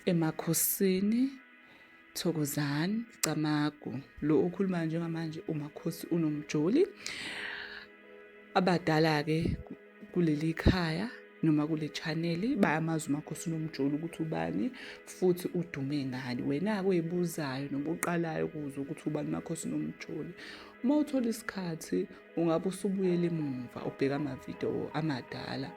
Emakhosini, Thokozani Camagu. Lo okhulumayo njengamanje uMakhosi uNomjoli. Abadala-ke kuleli khaya noma kule channel bayamazi uMakhosi uNomjoli ukuthi ubani futhi udume ngani. Wena-ke oyibuzayo noma oqalayo ukuzwa ukuthi ubani uMakhosi uNomjoli, uma uthola isikhathi ungabe usubuyela emumva ubheka amavidiyo amadala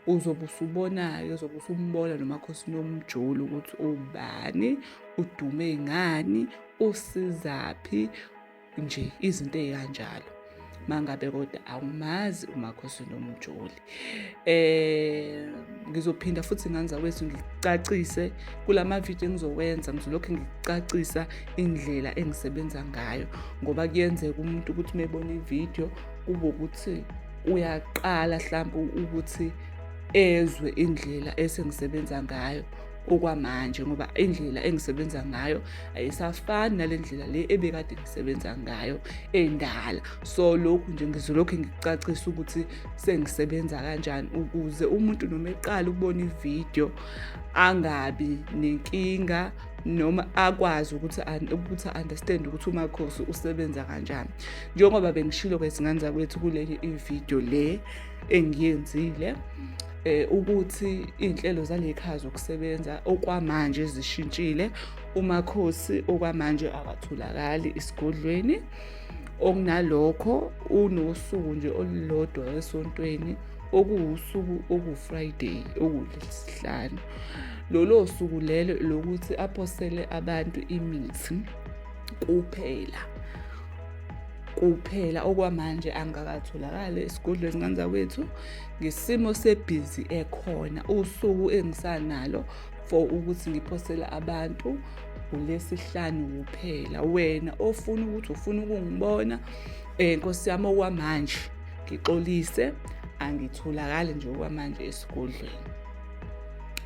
uzobe usubona-ke, uzobe usumbona noMakhosi Nomjoli ukuthi ubani, udume ngani, usizaphi nje izinto ey'kanjalo. Mangabe kodwa awumazi uMakhosi Nomjoli. Ngizophinda futhi ngane zakwethu ngicacise kulama video engizowenza, ngizolokhu ngicacisa indlela engisebenza ngayo ngoba kuyenzeka umuntu ukuthi mebona ivideo kube ukuthi uyaqala mhlawumbe ukuthi ezwe indlela esengisebenza ngayo okwamanje, ngoba indlela engisebenza ngayo ayisafani nale ndlela le ebekade ngisebenza ngayo endala. So lokhu nje ngizolokhu ngikucacisa ukuthi sengisebenza kanjani ukuze umuntu noma eqala ukubona ividiyo angabi nenkinga noma akwazi ukuthi ukuthi understand ukuthi uMakhosi usebenza kanjani. Njengoba bengishilo kwezingane zakwethu kuleli ividiyo le engiyenzile ukuthi iy'nhlelo zale khaya zokusebenza okwamanje zishintshile. UMakhosi okwamanje akatholakali esigodlweni, okunalokho unosuku nje olulodwa esontweni okuwusuku okuFriday, okuLesihlanu. Lolo suku lelo lokuthi aphosele abantu imithi kuphela kuphela. Okwamanje angakatholakali esigodlweni ngane zakwethu ngesimo sebhizi ekhona. Usuku engisanalo for ukuthi ngiphosele abantu uLesihlanu kuphela. Wena ofuna ukuthi ufuna ukungibona Nkosi yami, okwamanje ngixolise, angitholakali nje okwamanje esigodlweni.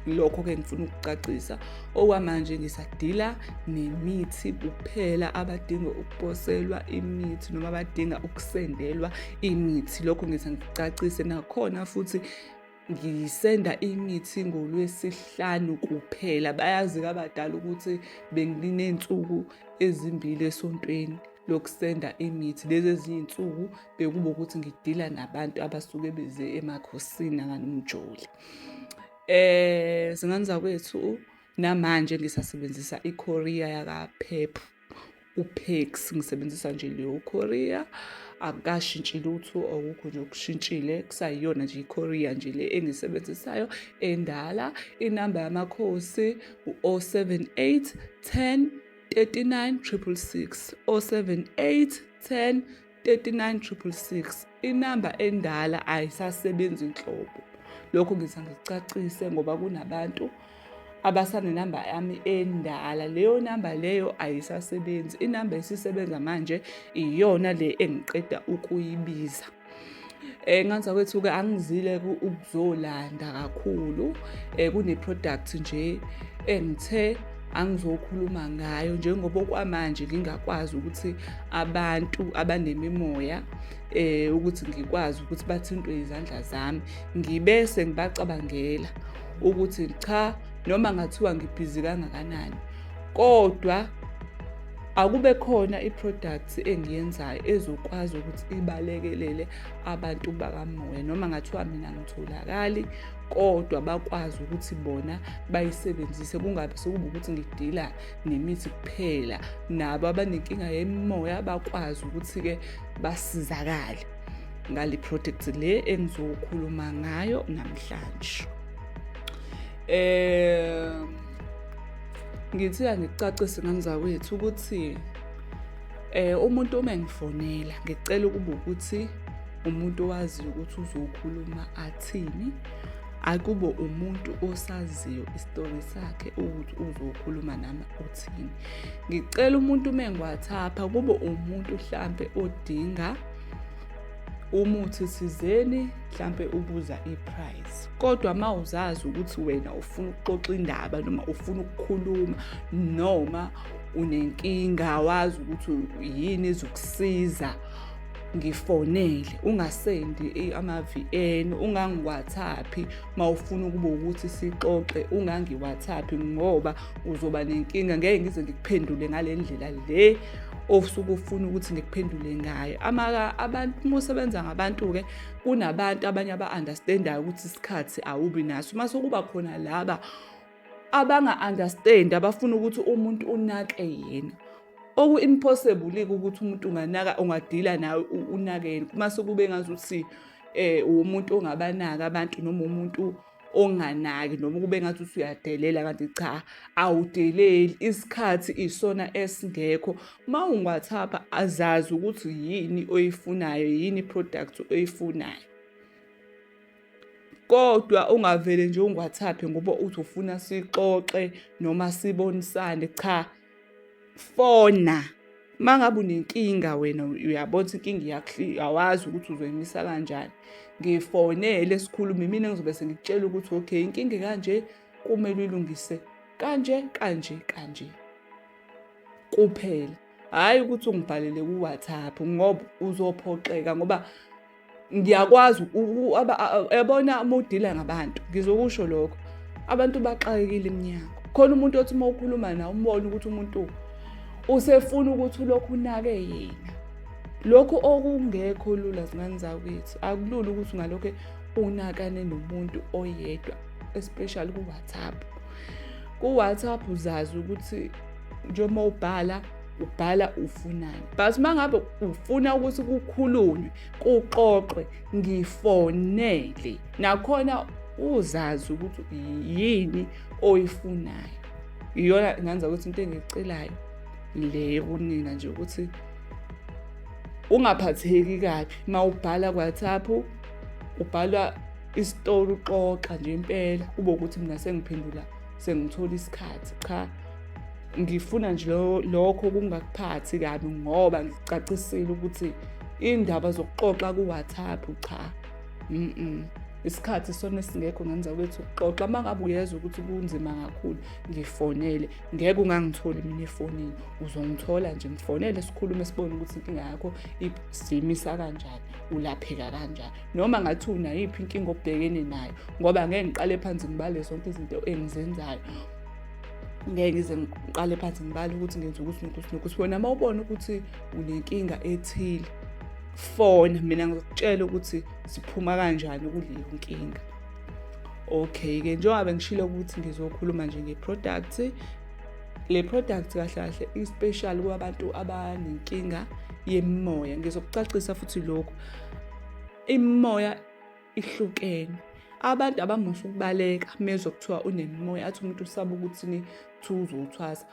Lokho-ke ngifuna ukucacisa, okwamanje ngisadila nemithi kuphela, abadinga ukuposelwa imithi noma abadinga ukusendelwa imithi. Lokho ngithi ngikucacise. Nakhona futhi ngisenda imithi ngoLwesihlanu kuphela. Bayazi-ke abadala ukuthi benginey'nsuku ezimbili esontweni lokusenda imithi. Lezi ezinye iy'nsuku bekuba ukuthi ngidila nabantu abasuke beze emakhosini akaNomjoli. Zingane zakwethu, namanje ngisasebenzisa i-courier yakaPep, uPex, ngisebenzisa nje leyo courier, akukashintshi lutho, akukho nje okushintshile, kusayiyona nje i-courier nje le engiyisebenzisayo endala. Inamba yamakhosi u-078 10 39 666, 078 10 39 666. Inamba endala ayisasebenzi nhlobo. Lokho ngithi angicacise ngoba kunabantu abasanenamba yami endala, leyo namba leyo ayisasebenzi. Inamba esisebenza manje iyona le engiqeda ukuyibiza. Ngane zakwethu-ke angizile ukuzolanda kakhulu, kune-product nje engithe angizokhuluma ngayo njengoba okwamanje ngingakwazi ukuthi abantu abanemimoya ukuthi ngikwazi ukuthi bathintwe izandla zami, ngibese ngibacabangela ukuthi cha, noma ngathiwa ngibhizi kangakanani, kodwa akube khona i-product engiyenzayo ezokwazi ukuthi ibalekelele abantu bakamoya, noma ngathiwa mina ngitholakali, kodwa bakwazi ukuthi bona bayisebenzise, kungabe sekuba ukuthi ngidila nemithi kuphela, nabo abanenkinga yemimoya bakwazi ukuthi-ke basizakale ngale product le engizokhuluma ngayo namhlanje. Ngithi angikucacise ngane zakwethu ukuthi umuntu uma engifonela ngicela ukuba ukuthi umuntu owaziyo ukuthi uzokhuluma athini, akube umuntu osaziyo isitori sakhe ukuthi uzokhuluma nami uthini. Ngicela umuntu uma engiwathapha kube umuntu hlampe odinga umuthi thizeni, hlampe ubuza i-price. Kodwa uma uzazi ukuthi wena ufuna ukuxoxa indaba noma ufuna ukukhuluma noma unenkinga, wazi ukuthi yini ezokusiza Ngifonele, ungasendi ama-V_N, ungangi-WhatsApp-i uma ufuna ukuba ukuthi sixoxe, ungangi-WhatsApp-i ngoba uzoba nenkinga, ngeke ngize ngikuphendule ngale ndlela le osuke ufuna ukuthi ngikuphendule ngayo. Abantu uma usebenza ngabantu-ke kunabantu abanye aba-understand-ayo ukuthi isikhathi awubi naso. Uma sekuba khona laba abanga-understand abafuna ukuthi umuntu unake yena, oku-impossible-ke ukuthi umuntu unganaka ungadila nawe unake yena. Mase kube ngazuthi umuntu ongabanaki abantu noma umuntu onganaki noma kube ngathi usuyadelela kanti cha awudeleli, isikhathi isona esingekho. Uma ungi-WhatsApp-a azazi ukuthi yini oyifunayo, yini i-product oyifunayo. Kodwa ungavele nje ungi-WhatsApp-e ngoba uthi ufuna sixoxe noma sibonisane, cha fona. Uma ngabe unenkinga wena uyabona ukuthi inkinga awazi ukuthi uzoyimisa kanjani, ngifonele sikhulume, imina engizobe sengikutshela ukuthi okay inkinga ekanje kumele uyilungise kanje kanje kanje kuphela. Hhayi ukuthi ungibhalele ku-WhatsApp ngoba uzophoxeka ngoba ngiyakwazi yabona uma udila ngabantu, ngizokusho lokho, abantu baxakekile emnyango. Khona umuntu othi uma ukhuluma naye umbone ukuthi umuntu usefuna ukuthi ulokhu unake yena. Lokhu okungekho lula zingane zakwethu, akulula ukuthi ungalokhe unakane nomuntu oyedwa, especially ku-WhatsApp. Ku-WhatsApp uzazi ukuthi njengoba ubhala ubhala ufunani, but uma ngabe ufuna ukuthi kukhulunywe kuxoxwe ngifonele, nakhona uzazi ukuthi yini oyifunayo. Iyona ngenza ukuthi into engiyicelayo le kunina nje ukuthi ungaphatheki kabi uma ubhala ku-WhatsApp, ubhala isitori uxoxa nje impela kube ukuthi mina sengiphendula sengithola isikhathi. Cha, ngifuna nje lokho kungakuphathi kabi ngoba ngicacisile ukuthi iy'ndaba zokuxoxa ku-WhatsApp cha, isikhathi sona esingekho ngenza kwethu ukuxoxa. Uma ngabe uyezwa ukuthi kunzima kakhulu ngifonele, ngeke ungangitholi mina efonini, uzongithola nje ngifonele sikhulume sibone ukuthi inkinga yakho siyimisa kanjani, ulapheka kanjani, noma ngathi unayiphi inkinga obhekene nayo, ngoba ngeke ngiqale phansi ngibale zonke izinto engizenzayo. Ngeke ngize ngiqale phansi ngibale ukuthi ngenza ukuthi nokuthi nokuthi. Wena uma ubona ukuthi unenkinga ethile, fona mina ngizokutshela ukuthi siphuma kanjani kuleyo nkinga. Okay-ke, njengoba bengishilo ukuthi ngizokhuluma nje nge-product, le product kahle kahle i-special kubantu abanenkinga yemimoya. Ngizokucacisa futhi lokhu, imimoya ihlukene. Abantu abamusa ukubaleka mezwa kuthiwa unemimoya, athi umuntu usaba ukuthi kuthiwa uzothwasa.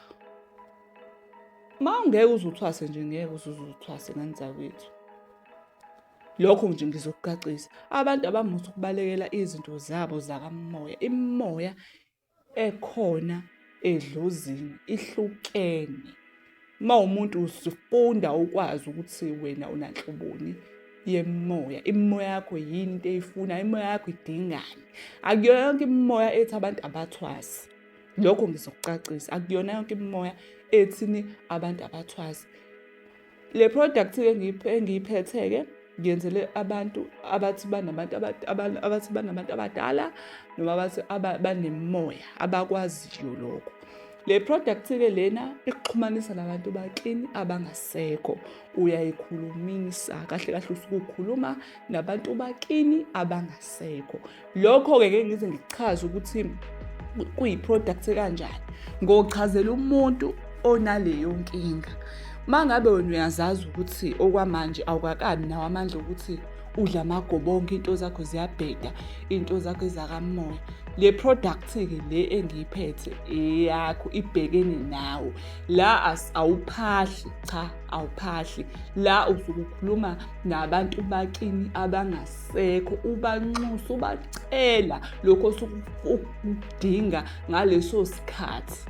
Uma ungeke uze uthwase nje, ngeke uze uthwase ngane zakwethu. Lokho nje ngizokucacisa. Abantu abamusa ukubalekela izinto zabo zakamoya, imimoya ekhona edlozini ihlukene. Uma umuntu usufunda ukwazi ukuthi wena unanhloboni yemimoya, imimoya yakho yini into eyifunayo, imimoya yakho idingani. Akuyona yonke imimoya ethi abantu abathwase. Lokho ngizokucacisa, akuyona yonke imimoya ethini abantu abathwase. Le product-ke engiyiphethe-ke ngiyenzele abantu abathi banabantu abathi banabantu abadala noma abathi banemimoya abakwaziyo lokho. Le product-ke lena ikuxhumanisa nabantu bakini abangasekho, uyayikhulumisa kahle kahle usuke ukhuluma nabantu bakini abangasekho. Lokho-ke ngeke ngize ngikuchaze ukuthi kuyi-product ekanjani, ngochazela umuntu onaleyo nkinga. Uma ngabe wena uyazazi ukuthi okwamanje awukakabi nawo amandla okuthi udle amagobongo, iy'nto zakho ziyabheda, iy'nto zakho ezakamoya, le product-ke le engiyiphethe eyakho ibhekene nawe. La awuphahli, cha awuphahli, la usuke ukhuluma nabantu bakini abangasekho, ubanxusa ubacela lokho osuke ukudinga ngaleso sikhathi,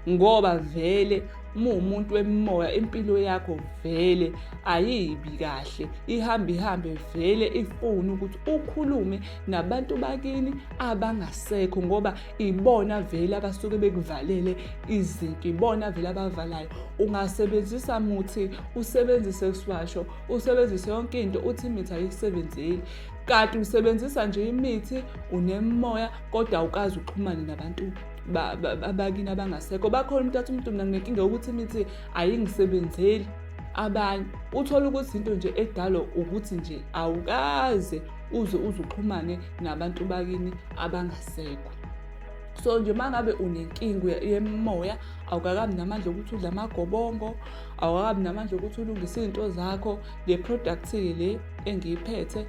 ngoba vele Uma uwumuntu wemimoya impilo yakho vele ayibi kahle, ihambe ihambe vele ifune ukuthi ukhulume nabantu bakini abangasekho ngoba ibona vele abasuke bekuvalele izinto, ibona vele abavalayo. Ungasebenzisa muthi, usebenzise isiwasho, usebenzise yonke into, uthi imithi ayikusebenzeli, kanti usebenzisa nje imithi unemoya kodwa awukaze uxhumane nabantu abakini abangasekho. Bakhona umuntu athi umuntu mina nginenkinga yokuthi imithi ayingisebenzeli. Abanye uthole ukuthi into nje edalwa ukuthi nje awukaze uze uxhumane nabantu bakini abangasekho. So nje uma ngabe unenkinga yemoya, awukakabi namandla okuthi udle amagobongo, awukakabi namandla okuthi ulungise iy'nto zakho, le product-ke le engiyiphethe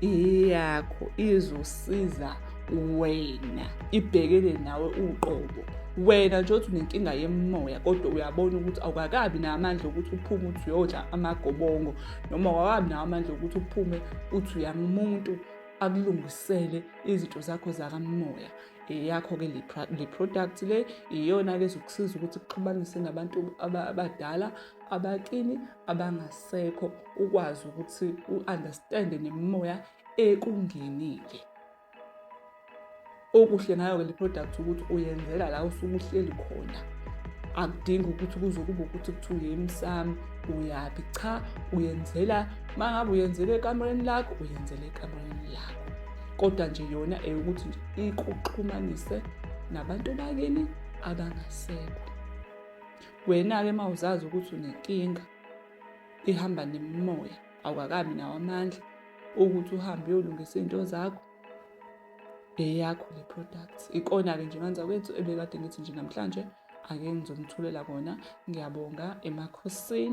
iyakho, izosiza wena, ibhekene nawe uqobo. Wena nje othi unenkinga yemoya kodwa uyabona ukuthi awukakabi namandla okuthi uphume uthi uyodla amagobongo, noma awukakabi nawo amandla okuthi uphume uthi uyangumuntu akulungisele izinto zakho zakamoya. Eyakho-ke le product le iyona-ke ezokusiza ukuthi kuxhumanise nabantu abadala abakini abangasekho, ukwazi ukuthi u-understande nemimoya ekungenile. Okuhle ngayo-ke le product ukuthi uyenzela la usuke uhleli khona, akudingi ukuthi kuze kube ukuthi kuthiwa uye emsamo uyaphi. Cha, uyenzela uma ngabe uyenzela ekamereni lakho, uyenzela ekamereni lakho, kodwa nje yona eyokuthi nje ikuxhumanise nabantu bakini abangasekho. Wena-ke uma uzazi ukuthi unenkinga ihamba nemimoya, awukakabi nawo amandla ukuthi uhambe uyolungisa iy'nto zakho, eyakho le product. Ikona-ke nje manzakwethu ebekade ngithi nje namhlanje ake ngizomthulela kona. Ngiyabonga emakhosini.